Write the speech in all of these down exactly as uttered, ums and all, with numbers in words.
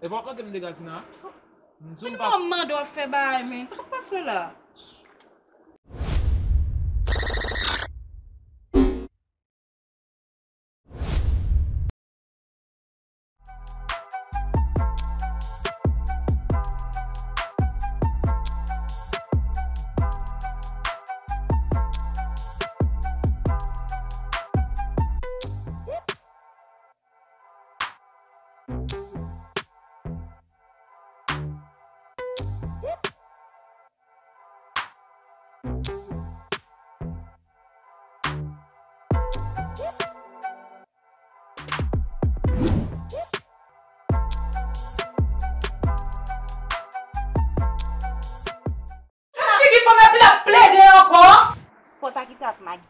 E pa w manke m dega Tina. M di w m pa. Mwen mande w ap fè bagay, men. Sa k ap pase la? Figi fanm epi l ap plede ankò. Fò w ta kite ak Magi.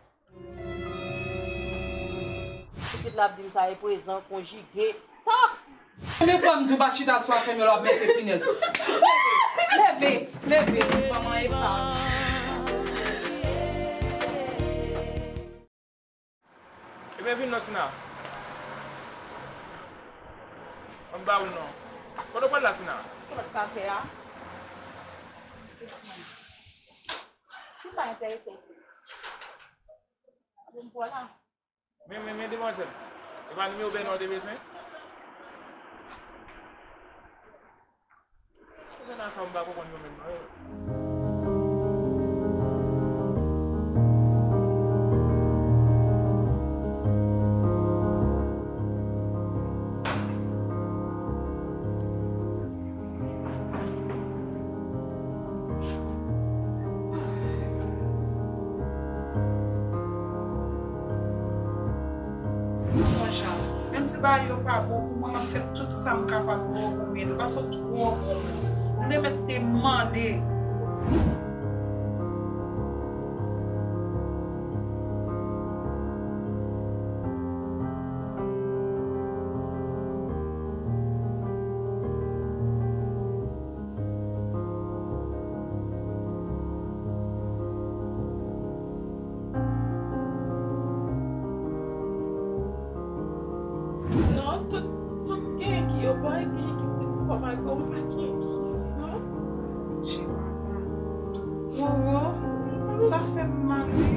Pitit la ap di m sa e prezan, konjige. Sa w ap. Men fò m di w pa chita sou afè m yo la w ap mete finèz. Leve, leve, leve, fanm an epa. Ebyen vin non Tina. Ann ba ou non. Kote w pral la Tina? Sa w ap ka fè a? Si sa enterese w tou. Apre m pran la. Men, men, men demwazèl. E pa nimewo Bènwa w te bezwen? Ou gen nan sa w m pa konprann yo menm non. Sonjan, menm si bagay yo pa bon pou mwen, m ap fè tout sa m kapab pou w, pou m ede w, paske w twò bon pou mwen. M te mèt te mande. Non, tout, tout gen ki yo bay, gen ki di pou kòm ak yo, pa gen ki isi, non. Chihuahua. Wowo, sa fè m mal, wi.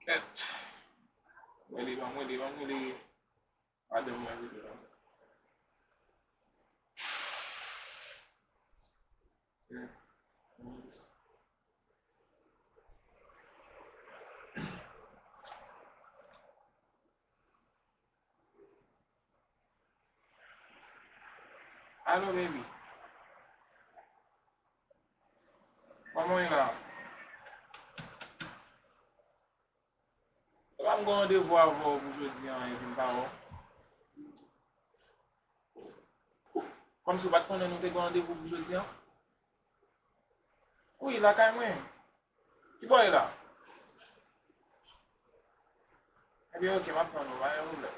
Kèt. Mwen li, ban mwen li, ban mwen li. Madanm mwen vini la. Alo, baby. Kòman w ye la? Epa m gen randevou avè w pou jodi a, epi m pa wè w. Kòmsi w pa t konnen nou te gen randevou pou jodi a? Wi, lakay mwen. Ki bò w ye la? Ebyen, oke, m ap tann ou, pa gen pwoblèm.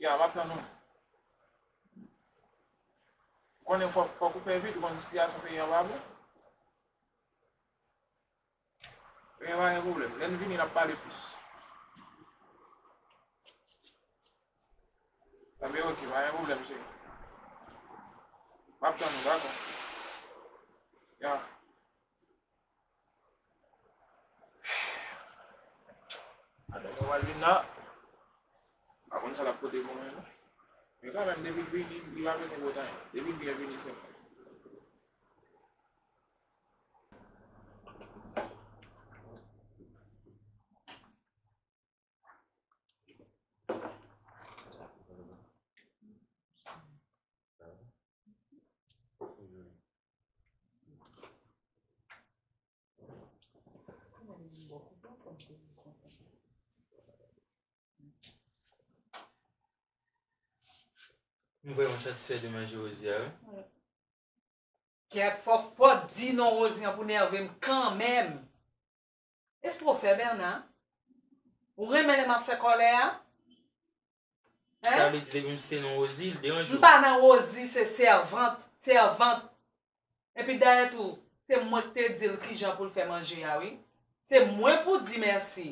Ya, m ap tann ou. Ou konnen fòk, fòk ou fè vit, ou konn sitiyasyon peyi an pa bon. Men pa gen pwoblèm. Lè n vini, n ap pale plis. Ebyen, oke, pa gen pwoblèm, cheri. M ap tann ou, dakò? Ya. Madanm mwen pral vin la. M pa konn sa l ap pote pou mwen, non. Men kanmenm, depi l vini, li pa bezwen pote anyen. Depi l byen vini, se bon. M vrèman satisfè de manje Rosie a, wi. Kèt, fò, fò di non Rosie an pou nève m kanmenm. Espre w fè Bèna? Ou renmen lè m ap fè kòlè a? Sa vle di depi m site non Rosie, l deranje w? M pa nan Rosie, se sèvant, sèvant. Epi dayè tou, se mwen k te di l kijan pou l fè manje a wi. Se mwen pou di mèsi.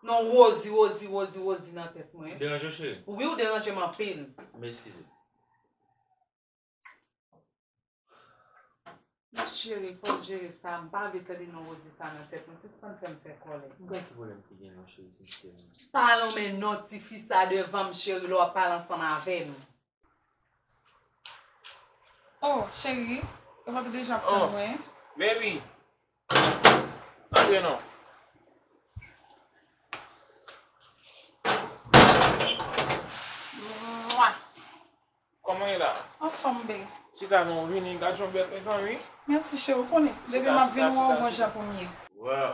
Non Rosie, Rosie, Rosie, Rosie nan tèt mwen. M deranje w cheri? Wi, ou deranje m anpil. M eskize. Cheri, fò w jere sa, m pa vle tande non Rosie sa nan tèt mwen. Sispann fè m fè kòlè. M pa wè ki pwoblèm ki gen non cheri, sincerman. Pa lonmen non tifi sa devan m cheri lè w ap pale ansanm avè m. Oh, cheri, ou pa t deja ap tann mwen? Baby, antre non. Mwa. Kòman ye la? Anfòm, babe. Chita non, vini, gad yon bèt, mezanmi. Mèsi, cheri, ou konnen, depi m ap vin wè w, bon jan pou m ye. Wow.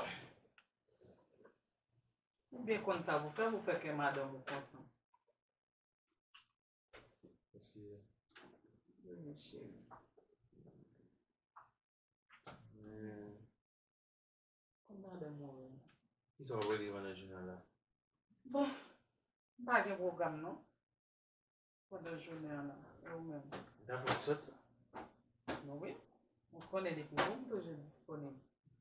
Ou byen konn sa pou fè, pou fè kè madanm ou kontan. Eskize. Wi, cheri. Hmm. Konn madanm ou menm. Kisa w ap regle pandan jounen an la? Bon, m pa gen pwogram non. Pandan jounen an la. E ou menm? M ta fè w soti. Non wi. Ou konnen depi bon m toujou disponib.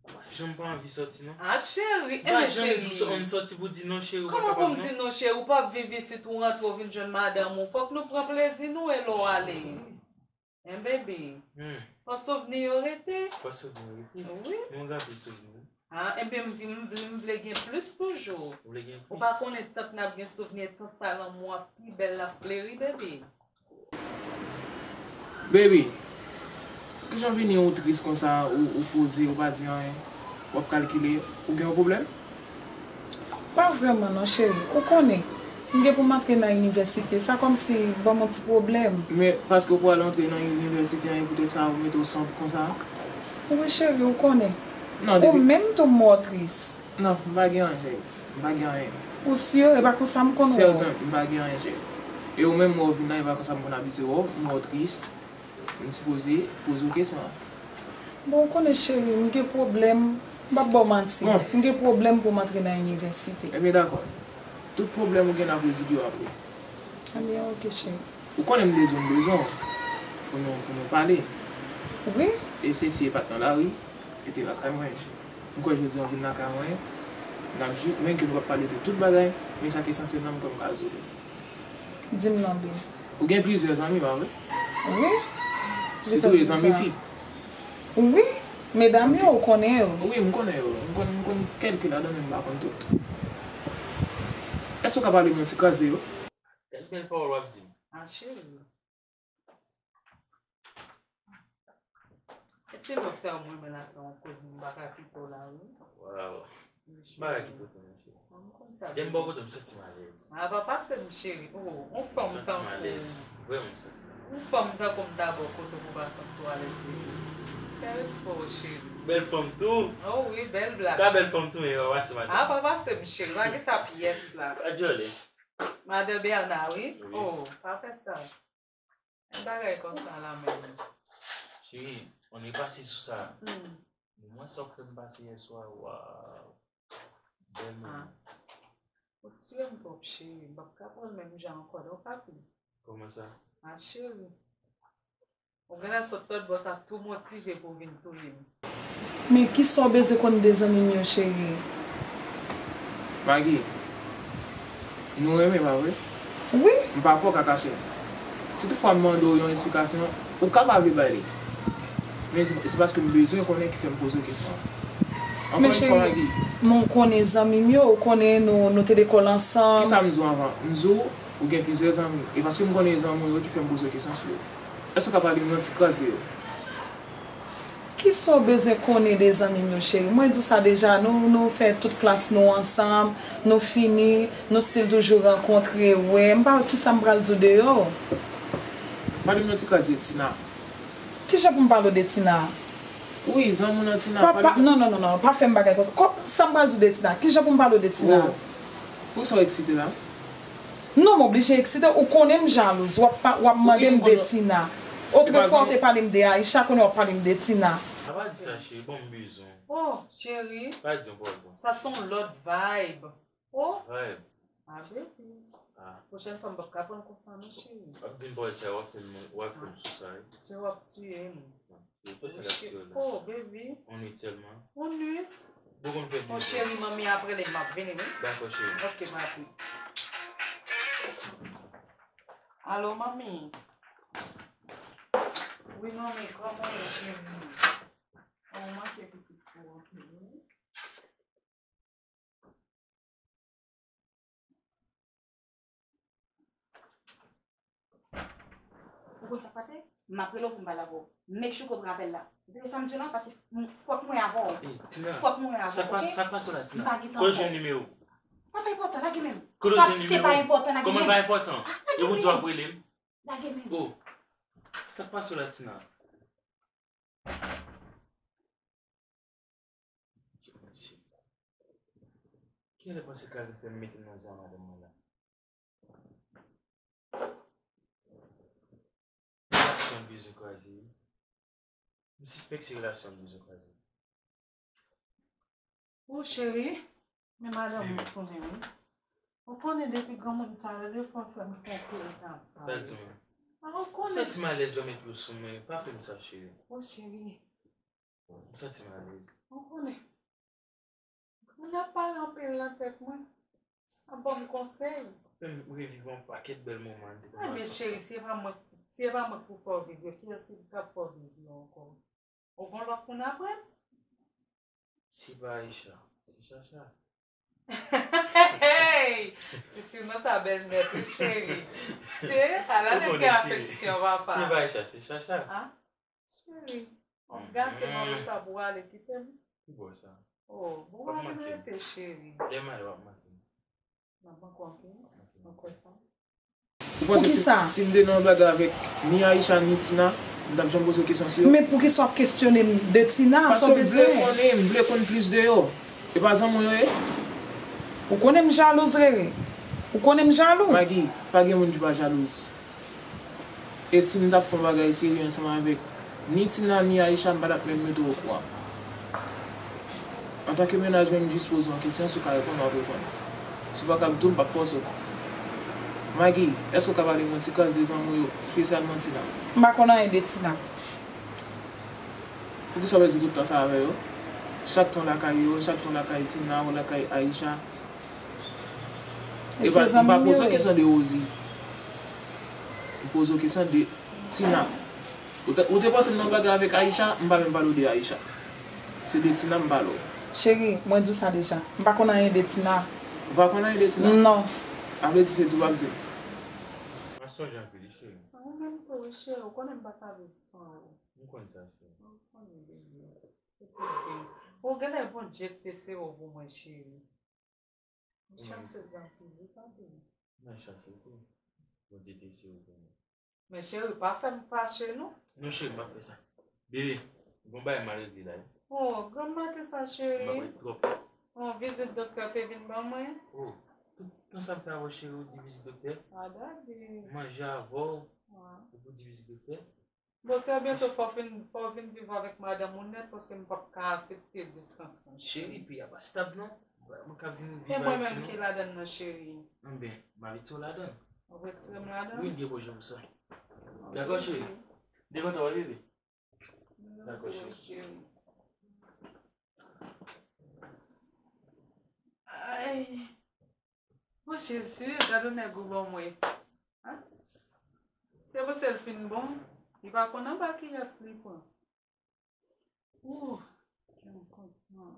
M pa janm pa anvi soti non. Ah cheri, enben cheri. M pa janm di w ann soti pou di non cheri, ou pa kapab non. Kòman pou m di non cheri, ou p ap viv isit, ou rantre, ou vin jwenn madanm ou. Fòk nou pran plezi nou e lè w ale. Hein baby. Fò souvni yo rete. Fò souvni yo rete. Wi. Nou gen anpil souvni wi. Ah, enben m vin m vle m vle gen plis toujou. Ou vle gen plis? Ou pa konnen tant n ap gen souvni e tant sa lanmou an pi bèl l ap fleri baby. Baby, kijan vini ou tris konsa, ou, ou poze, ou pa di anyen, w ap kalkile, ou gen yon pwoblèm? Pa vrèman non cheri, ou konnen, m gen pou m antre nan inivèsite, sa kòmsi ban m yon ti pwoblèm. Men paske w pral antre nan inivèsite an e poutèt sa ou mete w sanble konsa? Wi cheri, ou konnen. Ou menm tou m wè w tris. Non, m pa gen anyen cheri, m pa gen anyen. Ou si? E pa konsa m konn wè w. Sèten, m pa gen anyen cheri. E ou menm m wè w vin la, e pa konsa m konn abitye wè w, m wè w tris. M sipoze poze w kesyon an. Bon, ou konnen cheri, m gen pwoblèm, m p ap ba w manti, m gen pwoblèm pou m antre nan inivèsite. Ebyen dakò. Tout pwoblèm ou gen n ap rezoud yo apre. Ebyen oke cheri. Ou konnen m bezwen, m bezwen w pou nou, pou nou pale. Wi. E se si e pa t nan lari, e te lakay mwen. M kwè jodi a w vin lakay mwen, n ap jwi, men ke nou p ap pale de tout bagay, men sa k esansyèl nan m kwè m ka rezoud ou. Di m non babe. Ou gen plizyè zanmi, pa vre? Wi. Sitou e zanmi fi. Wi. Medam yo, ou konnen yo. Wi, m konnen yo. M konn, m konn kèlke ladan, men m pa konn tout. Èske w ka pale m yon ti kras de yo? Kèk bèl pawòl w ap di m. Ah, cheri. E ti lòt sa yo mwen men lakay yon koz m pa ka kite w la wi. Waw. M pa ka kite w non cheri. Lè m bò kote m santi m alèz. A pa pase m cheri. Oh, on fanm tankou w. M santi m alèz. Vrèman m santi m alèz. On fanm tankou m ta bò kote w pou pa santi w alèz baby. Fè respè w cheri. Bèl fanm tou. Oh wi, bèl blag. Ka bèl fanm tou men yo pase madanm. A pa pase m cheri. Pa gen sa pyès la. Pa djòlè. Madan Bèna wi. Oh, pa fè sa. Bagay konsa la menm. Cheri, on est passé sou sa. Men mwen sa w fè m pase yè swa, waw. Bèl moman. Ou tiye m twòp cheri, m p ap ka pran l menm jan ankò non papi. Kòman sa? Ah cheri. Ou genlè sot lòt bò sa tou motive pou w vin touye m. Men kisa w bezwen konn de zanmi m yo cheri? Maggie, nou renmen pa vre? Wi. M pa kwè w ka kache l. Si toutfwa m mande w yon esplikasyon, ou ka pa vle bay li. Men se, se paske m bezwen konnen ki fè m poze w kesyon an. Ankò yon fwa Maggie. Men cheri, men w konnen zanmi m yo, ou konnen nou, nou te lekòl ansanm. Kisa m di w anvan? M di w, ou gen plizyè zanmi. E paske m konnen zanmi w yo ki fè m poze w kesyon sou yo. Èske w ka pale m yon ti kras de yo? Kisa w bezwen konnen de zanmi m yo cheri? Mwen di w sa deja, nou, nou fè tout klas nou ansanm, nou fini, nou still toujou rankontre, wè, m pa wè kisa m pral di w de yo. Pale m yon ti kras de Tina. Kijan pou m pale w de Tina? Wi, zanmi w nan Tina. Pa, pa, non, non, non, non, pa fè m bagay konsa. Sa m pral di w de Tina? Kijan pou m pale w de Tina? Oh. Poukisa w eksite la? Non, m oblije eksite. Ou konnen m jalouz. W ap pa, w ap mande m de Tina. Otrefwa, ou te pale m de Aisha, kounye a w ap pale m de Tina. A pa di sa, cheri. Bon, m bezwen w. Oh, cheri. Pa di yon pawòl konsa. Sa se yon lòt vibe. Oh, vibe. Ah, baby. Ah. Pwochèn fwa m p ap ka pran konsa non, cheri. W ap di m pawòl sa yo, w ap fè m, w ap fè m sou sa, wi. Cheri, w ap tiye m. Yo, kote l ap tiye la? Oh, baby. On nwit sèlman. On nwit? Bon, konn fè. Mon cheri, manmi ap rele m, m ap vini, wi. Dakò, cheri. Ok, papi. Alo, manmi. Wi, manmi, kòman w ye, cheri? An, ou manke pitit ou anpil, wi. Ou konn sa k pase? M ap rele w pou m pale avè w. Make sure ke w pran apèl la. Ou tande sa m di w la? Paske m, fòk mwen avè w. Ey, Tina, fòk mwen avè w, sa k pase, ok? Sa k pase la, Tina? M pa gen tan. Kote w jwenn nimewo? Sa pa enpòtan, lage men m. Kote w jwenn nimewo? Sa, se pa enpòtan, lage men m. Kòman pa enpòtan? Ah, lage men m. Yo pou di w ap rele m? Lage men m. Oh, sa k pase la, Tina? Mesye. Kilè w panse Kazim fè m mete m nan zen a madanm mwen la? Relasyon an bezwen kraze, wi. M sispèk se relasyon an bezwen kraze. Ou cheri, men madanm mwen tounen, wi. Ou konnen depi granmoun sa rele fò fè m fè kou travay. Sa l di mwen? Ah, ou konnen. M santi m alèz lè w met dlo sou mwen. Pa fè m sa, cheri. O cheri. M santi m alèz. Ou konnen. Moun ap pale anpil nan tèt mwen. Sa ban m konsèy. Fè m reviv yon pakèt bèl moman m te konn pase ansanm. Enben cheri, si e pa mwen, si e pa mwen k pou fè w viv yo, kiyès ki t ap fè w viv yo ankò? Ou gon lòt moun apre m? Se pa Aisha, se Chacha. Hey! Ti sinon sa bèl nèt, wi, cheri. Se, ala nèg gen afeksyon, papa. Se pa Aisha, se Chacha. Ah? Cheri, w ap gate m, apre sa pou w ale kite m. Ki bò sa? Oh, bon, w ap rete, cheri. Lè m ale, w ap manke m. M ap manke w anpil. Mwen kwè sa. Ou panse si, si m te nan yon bagay avèk ni Aisha ni Tina, m t ap janm poze w kesyon sou yo? Men poukisa w ap kesyone m de Tina? Sa w bezwen? Paske m vle konnen, m vle konn plis de yo. E pa zanmi w yo ye? Ou konnen m jalouz, Rere. Ou konnen m jalouz. Maggie, pa gen moun ki pa jalouz. E si m t ap fè yon bagay serye ansanm avèk ni Tina ni Aisha, m pa t ap menm mete w okouran. Antanke mennaj mwen, m jis poze w yon kesyon, si w ka reponn, w ap reponn. Si w pa ka, m tou, m p ap fòse w. Maggie, èske w ka pale m yon ti kras de zanmi w yo, espesyalman Tina? M pa konn anyen de Tina. Poukisa w pèdi tout tan sa avè yo? Chak tan w lakay yo, chak tan w lakay Tina, w lakay Aisha. E pa, m pa poze w kesyon de Rosie. M poze w kesyon de Tina. Ou te, ou te panse m nan yon bagay avèk Aisha? M pa menm pale w de Aisha. Se de Tina m pale w. Cheri, mwen di w sa deja. M pa konn anyen de Tina. Ou pa konn anyen de Tina? Non. Sa vle di se di w ap di m. M ap sonje anpil, wi, cheri. Mwen menm tou, wi, cheri. Ou konnen m pa ka viv san ou. M konn sa, cheri. Ou konnen, baby. Se pou byen. Ou genlè Bondye te sere w pou mwen, cheri. Ou chansez anpil, wi, tande. Mwen chansez tou. Bondye te sere w pou mwen. Men cheri, pa fè m fache, non. Non, cheri, m pa fè sa. Bebe, gon bagay m al regle la, wi. Oh, granm maten sa, cheri. M pa wè twòp. Oh, vizit doktè te vin ban mwen. Oh, tout tan sa m fè avè w, cheri, ou di vizit doktè? A, gade. Manje avè w, ou pou di vizit doktè? Doktè, byento fò w vin, fò w vin viv avèk madanm ou nèt, paske m p ap ka aksepte distans lan, cheri. Cheri, peyi a pa stab non. Mwen ka vin viv Ayiti non. E mwen menm ki ladann nan, cheri? Enben, m a retire w ladann. Ou retire m ladann? Wi, m gen pwojè pou sa. Dakò, cheri? M te kontan wè w, bebe. Dakò, cheri. Ay. O Jezi, gad yon nèg ou ban mwen. An? Se panse l fin bon. Li pa konn anba kiyès li pran. Ou, kè m kontan.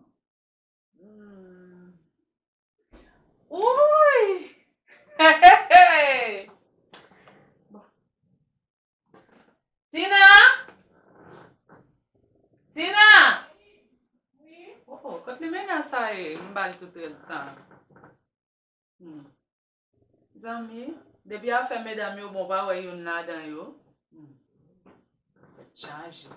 Hmm. Uy! Bon. Tina! Tina! Oh, kot limena sa ye? M ba l tout rèd sa. Hmm. Zanmi, depi afè medam yo bon, w pa wè youn ladan yo. Hmm. Tèt chaje.